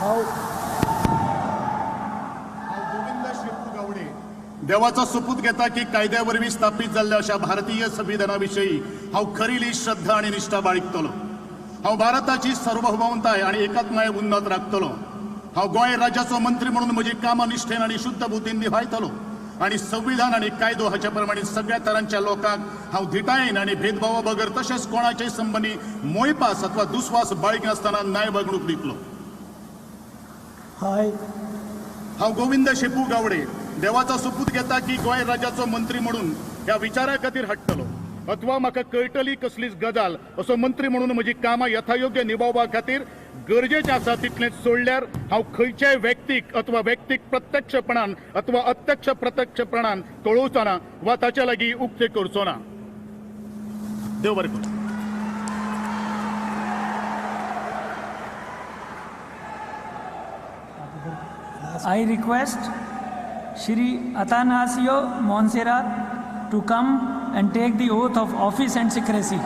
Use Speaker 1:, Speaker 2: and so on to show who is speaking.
Speaker 1: हांव
Speaker 2: गोविंद शेपू गावडे देवाचो सोपूत घेता की कायद्या वरवीं स्थापीत जाल्ल्या अशा भारतीय संविधाना विशयी हांव खरेली श्रद्धा आनी निश्ठा बाळगतलो. हांव भारताची सार्वभौमताय आनी एकात्माय उन्नत राखतलो. हांव गोंय राज्याचो मंत्री म्हणून म्हजी कामां निश्ठेन आनी शुद्ध बुद्धीन निभायतलो आनी संविधान आनी कायदो हाच्या प्रमाणे सगळ्या तरांच्या लोकांक हांव धिटायेन आनी भेदभावा बगर तशेंच कोणाचेय संबंदी मोयपास अथवा दुस्वास बाळगिनासतना न्याय वागणूक दितलो.
Speaker 1: हाय
Speaker 2: हांव गोविंद शेपू गावडे देवाचो सोपूत घेता की गोंय राज्याचो मंत्री म्हणून ह्या विचारा खातीर हाडटलो अथवा म्हाका कळटली कसलीच गजाल असो मंत्री म्हणून म्हजी कामां यथायोग्य निभावपा खातीर गरजेचें आसा तितलेंच सोडल्यार हांव खंयच्याय व्यक्तीक अथवा व्यक्तीक प्रत्यक्षपणान अथवा अत्यक्ष प्रत्यक्षपणान कळोवचो ना वा ताच्या लागीं उक्ते करचो ना. देव बरें करूं.
Speaker 3: I request Shri Atanasio Monserrat to come and take the oath of office and secrecy.